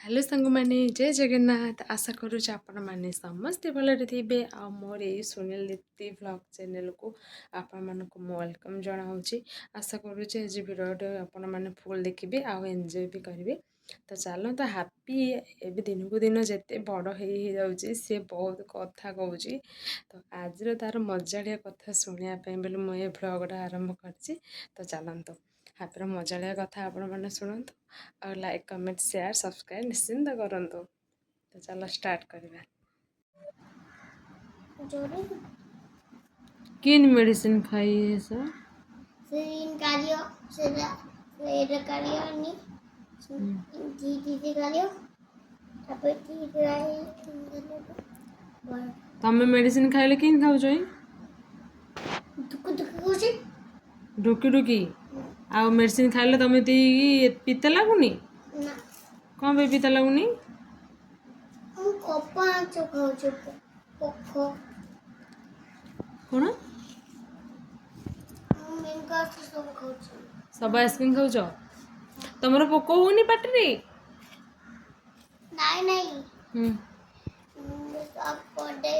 Hello ସାଙ୍ଗମାନେ, ଜୟ ଜଗନ୍ନାଥ। ଆଶା କରୁଛି ଆପଣମାନେ ସମସ୍ତେ ଭଲରେ ଥିବେ। ଆଉ ମୋର ଏଇ ସୁନୀଲ ଦୀପ୍ତି ଭ୍ଲଗ୍ ଚ୍ୟାନେଲକୁ ଆପଣମାନଙ୍କୁ ମୁଁ welcome ଜଣାଉଛି। ଆଶା କରୁଛି ଆଜି ଭିଡ଼ିଓଟି ଆପଣମାନେ ଫୁଲ୍ ଦେଖିବେ ଆଉ ଏନ୍ଜୟ ବି କରିବେ। ତ ଚାଲନ୍ତୁ, ହାପି ଏବେ ଦିନକୁ ଦିନ ଯେତେ ବଡ଼ ହେଇ ହେଇଯାଉଛି, ସିଏ ବହୁତ କଥା କହୁଛି। ତ ଆଜିର ତାର ମଜାଳିଆ କଥା ଶୁଣିବା ପାଇଁ ବୋଲି ମୁଁ ଏ ଭ୍ଲଗ୍ଟା ଆରମ୍ଭ କରିଛି। ତ ଚାଲନ୍ତୁ, ହାପିର ମଜାଳିଆ କଥା ଆପଣମାନେ ଶୁଣନ୍ତୁ ଆଉ ଲାଇକ୍, କମେଣ୍ଟ, ସେୟାର, ସବସ୍କ୍ରାଇବ୍ ନିଶ୍ଚିନ୍ତ କରନ୍ତୁ। ତ ଚାଲ ଷ୍ଟାର୍ଟ କରିବା। ଜୋରେ। କିନ୍ ମେଡ଼ିସିନ ଖାଇ ସାର୍? ସେଦିନ କାଢିଅ, ସେଟା ସେଇଟା କାଢିଅନି, ଦି କାଢିଅ, ତାପରେ ଠିକ। ତମେ ମେଡ଼ିସିନ ଖାଇଲେ କେମିତି ଖାଉଛ ଏଇ? ଦୁଃଖ ଦୁଃଖ କହୁଛି। ଢୁକି ଢୁକି। ଆଉ ମେଡ଼ିସିନ ଖାଇଲେ ତମେ ପିତା ଲାଗୁନି? ନା। କ'ଣ ପାଇଁ ପିତା ଲାଗୁନି? ମୁଁ କପା ମାଛ ଖାଉଛି, ପୋକ। କ'ଣ? ମୁଁ ମେଙ୍ଗା ସବୁ ଖାଉଛି। ସବୁ ଆଇସ୍କ୍ରିମ୍ ଖାଉଛ, ତମର ପୋକ ହଉନି ପାଟିରେ? ନାଇଁ ନାଇଁ। ତାପରେ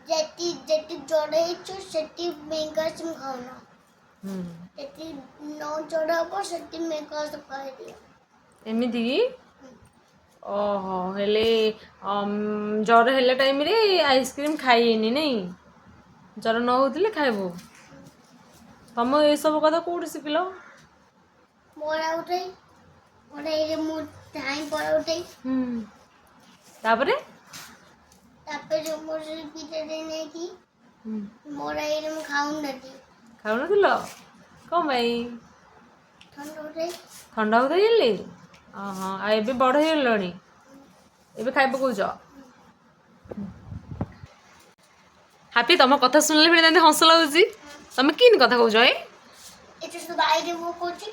ଯେତି ଯେତି ଜର ହେଇଛୁ, ସେଠି ମେଙ୍ଗା ଖାଉନ। ଯେତି ନ ଜର ହବ, ସେଠି ମେଙ୍ଗା ଖାଇଦିଅ। ଏମିତି କି? ଓହୋ, ହେଲେ ଜର ହେଲା ଟାଇମ୍ରେ ଆଇସ୍କ୍ରିମ୍ ଖାଇନି ନାଇଁ? ଜର ନ ହଉଥିଲେ ଖାଇବୁ। ତମ ଏସବୁ କଥା କୋଉଠି ଶିଖିଲ? ବରା ଉଠେଇ ବଡ଼େଇରେ ମୁଁ ଧାଇଁ ବରା ଉଠେଇ। ତାପରେ? ତାପରେ ମୋର ପିଠା ନେଇକି ମୋର ଏଇରେ ମୁଁ ଖାଉନଥିଲି। ଖାଉନଥିଲ କ'ଣ ପାଇଁ? ଥଣ୍ଡା ଉଠେଇ। ଥଣ୍ଡା ହଉଥିଲା। ଓହୋ, ଆଉ ଏବେ ବଡ଼ ହେଇଗଲଣି, ଏବେ ଖାଇ ପକଉଛ। ହାପି, ତମ କଥା ଶୁଣିଲେ ବି ଯେମିତି ହସ ଲାଗୁଛି। ତମେ କେମିତି କଥା କହୁଛ ଏ? ଏଠି ସବୁ ବାଇରେ ମୁଁ କହୁଛି।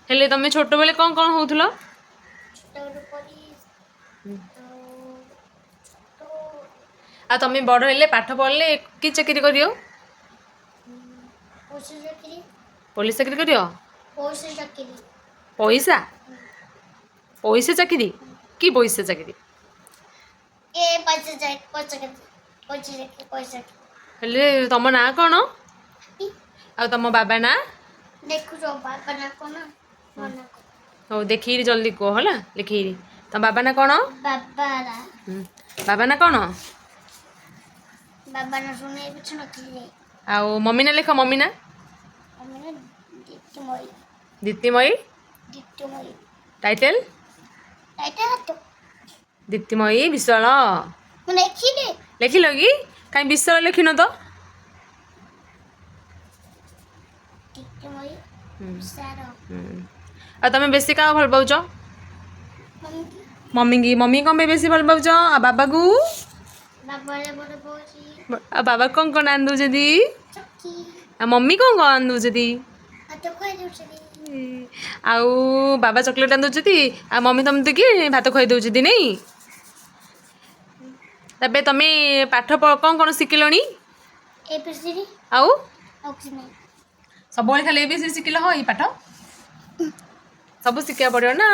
ହେଲେ ତମେ ଛୋଟବେଳେ କ'ଣ କ'ଣ ହଉଥିଲ? ଛୋଟବେଳେ ପୋଲିସ ଆଉ ଛୋଟ। ଆଉ ତମେ ବଡ଼ ହେଲେ, ପାଠ ପଢ଼ିଲେ କି ଚାକିରି କରିବ? ପଇସା ଚାକିରି। ପୋଲିସ ଚାକିରି କରିବ? ପଇସା ଚାକିରି। ପଇସା, ପଇସା ଚାକିରି? କି ପଇସା ଚାକିରି? ଏ ପଇସା ଚାକିରି, ପଇସା ଚାକିରି, ପଇସା ଚାକିରି, ପଇସା ଚାକିରି। ହେଲେ ତମ ନାଁ କ'ଣ? ଆଉ ତମ ବାବା ନାଁ? ଦେଖୁଛ, ବାବା ନା କ'ଣ, ମୋ ନାଁ କ'ଣ? ହଉ, ଦେଖିକିରି ଜଲ୍ଦି କୁହ ହେଲା, ଲେଖିକିରି। ତମ ବାବା ନାଁ କ'ଣ? ବାବା ନା। ବାବା ନାଁ କ'ଣ? ବାବା ନା ଶୁଣେ କିଛି ନଥିଲି। ଆଉ ମମି ନା ଲେଖ, ମମି ନା। ମମି ନା ଦୀପ୍ତିମୟୀ। ଦୀପ୍ତିମୟୀ। ଦୀପ୍ତିମୟୀ। ଟାଇଟେଲ୍? ଏଇଟା ତ। ଦୀପ୍ତିମୟୀ ବିଶ୍ୱାଳ। ମୁଁ ଲେଖିଲି। ଲେଖିଲ କି? କାହିଁ ବିଶ୍ୱାଳ ଲେଖିନ ତ? ଦୀପ୍ତିମୟୀ ସାର। ଆଉ ତମେ ବେଶୀ କାହା ଭଲ ପାଉଛ? ମମି। ମମିକି? ମମି କ'ଣ ପାଇଁ ବେଶୀ ଭଲ ପାଉଛ? ଆଉ ବାବାକୁ? ବାବା ବଡ଼ ପାଉଛି। ଆଉ ବାବା କ'ଣ କ'ଣ ଆଣି ଦେଉଛନ୍ତି? ଚକି। ଆଉ ମମି କ'ଣ କ'ଣ ଆଣି ଦେଉଛନ୍ତି? ଭାତ ଖୁଆଇ ଦେଉଛନ୍ତି। ଆଉ ବାବା ଚକୋଲେଟ୍ ଆଣି ଦେଉଛନ୍ତି ଆଉ ମମି ତମକୁ କି ଭାତ ଖୁଆଇ ଦେଉଛନ୍ତି ନାଇଁ? ତେବେ ତମେ ପାଠ କ'ଣ କ'ଣ ଶିଖିଲଣି? ଏ ବି ସି ଡି। ଆଉ? ଆଉ କିଛି ନାହିଁ। ସବୁବେଳେ ଖାଲି ଏ ବି ସି ଶିଖିଲ? ହଁ, ଏଇ ପାଠ ସବୁ ଶିଖିବାକୁ ପଡ଼ିବ ନା।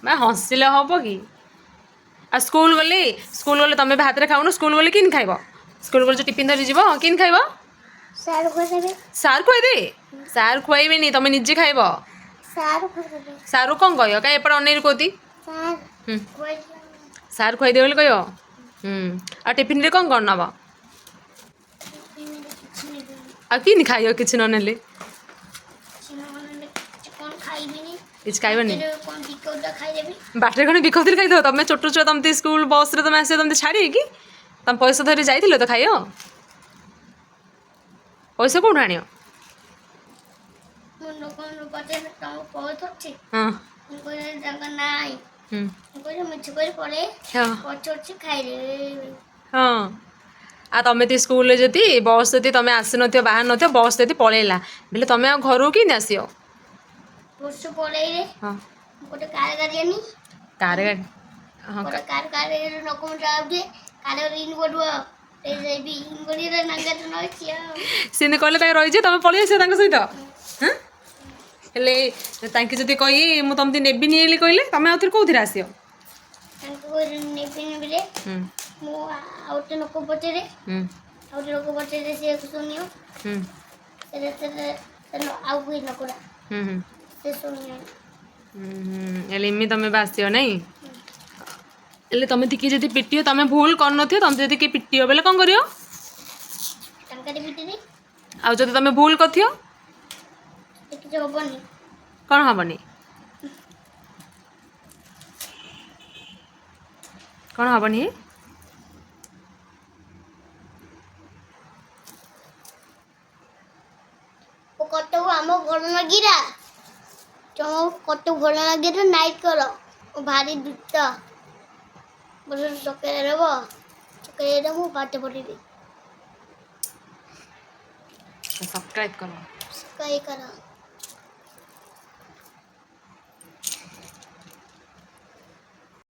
ବା, ହସିଲେ ହବ କି? ଆଉ ସ୍କୁଲ ଗଲେ ତମେ ବି ହାତରେ ଖାଉନ। ସ୍କୁଲ ଗଲେ କେମିତି ଖାଇବ? ସ୍କୁଲ ଗଲେ ଯେଉଁ ଟିଫିନ୍ ଧରି ଯିବ, କେମିତି ଖାଇବ? ସାର୍ ଖୁଆଇଦେବେ। ସାର୍ ଖୁଆଇଦେ? ସାର୍ ଖୁଆଇବେନି, ତମେ ନିଜେ ଖାଇବ। ସାର୍ ଖୁଆଇଦେବେ। ସାର୍ କ'ଣ କହିବ? କାଇଁ ଏପଟେ ଅନେଇ କହୁତି। ସାର୍ ଖୁଆଇ। ସାର୍ ଖୁଆଇଦେବେ ବୋଲି କହିବ। ଆଉ ଟିଫିନରେ କ'ଣ କ'ଣ ନେବ? କିଛି ନେବିନି। ଆଉ କେମିତି ଖାଇବ କିଛି ନ ନେଲେ? କିଛି ନ ନେଲେ କିଛି କ'ଣ ଖାଇବିନି। କିଛି ଖାଇବନି? ବାଟରେ କ'ଣ ବିକଉଟା ଖାଇଦେବି। ବାଟରେ କ'ଣ ବିକଉଥିଲେ ଖାଇଦେବ? ତମେ ଛୋଟ ଛୁଆ, ତମେ ସ୍କୁଲ ବସ୍ରେ ତମେ ଆସିବ, ତମେ ଛାଡ଼ିବେ କି? ତମେ ପଇସା ଧରି ଯାଇଥିଲ ତ ଖାଇବ। ପଇସା କୋଉଠୁ ଆଣିବ? ମୁଁ ଲୋକମାନଙ୍କୁ ପଚାରିଲେ, ତମକୁ ବହୁତ ଅଛି? ମୁଁ କହିଲି ତାଙ୍କ ନାଇଁ। ମୁଁ କହିଲି ମିଛ କରି ପଳେଇ ପଚାରୁଛି, ଖାଇଦେବି। ହଁ, ଆଉ ତମେ ତ ସ୍କୁଲରେ ଯଦି ବସ୍ ଯଦି ତମେ ଆସିନଥିବ, ବାହାରି ନଥିବ, ବସ୍ ଯଦି ପଳେଇଲା ବୋଲେ ତମେ ଆଉ ଘରକୁ କେମିତି ଆସିବ? ବସ ପଳେଇଲେ ଗୋଟେ କାର ଗାଡ଼ି ଆନି। କାର ଗାଡ଼ି, ହଁ। ଗୋଟେ କାର ଗାଡ଼ି ଲୋକମାନେ ଯାଉଥିବେ, କାର ଇନ୍ କରିବ ସେମିତି କହିଲେ ତାଙ୍କ ରହିଯିବ, ତମେ ପଳେଇ ଆସିବ ତାଙ୍କ ସହିତ? ହଁ। ହେଲେ ତାଙ୍କେ ଯଦି କହି ମୁଁ ତମକୁ ନେବିନି ବୋଲି କହିଲେ ତମେ ଆଉଥରେ କୋଉଥିରେ ଆସିବ? ତାଙ୍କୁ ନେବିନି ବୋଲେ ମୁଁ ଆଉ ଗୋଟେ ଲୋକ ପଚାରେ, ଆଉ ଗୋଟେ ଲୋକ ପଚାରେ, ସେ ଶୁଣିବ। ସେଟା ଆଉ କେହି ଲୋକଟା ହୁଁ ହୁଁ ସେ ଶୁଣିବ। ହେଲେ ଏମିତି ତମେ ଏବେ ଆସିବ ନାଇଁ? ହେଲେ ତମେ ଟିକେ ଯଦି ପିଟିବ, ତମେ ଭୁଲ କରିନଥିବ, ତମେ ଯଦି କିଏ ପିଟିବ ବୋଲେ କ'ଣ କରିବ? ତାଙ୍କରି ଭିତରେ। ଆଉ ଯଦି ତମେ ଭୁଲ କରିଥିବ? କିଛି ହବନି। କ'ଣ ହବନି? କ'ଣ ହବନି? ଓ କଟକ ଆମ ଘର ନଗିରା, ତମ କଟକ ଘର ନଗିରା ନାଇଟ୍ କର। ଓ ଭାରି ଦୁଷ୍ଟ, ମୋତେ ଚକେଇ ଦେବ, ଚକେଇ ଦେବ, ମୁଁ ପାଠ ପଢ଼ିବି। ସବସ୍କ୍ରାଇବ୍ କର। ସବସ୍କ୍ରାଇବ୍ କର।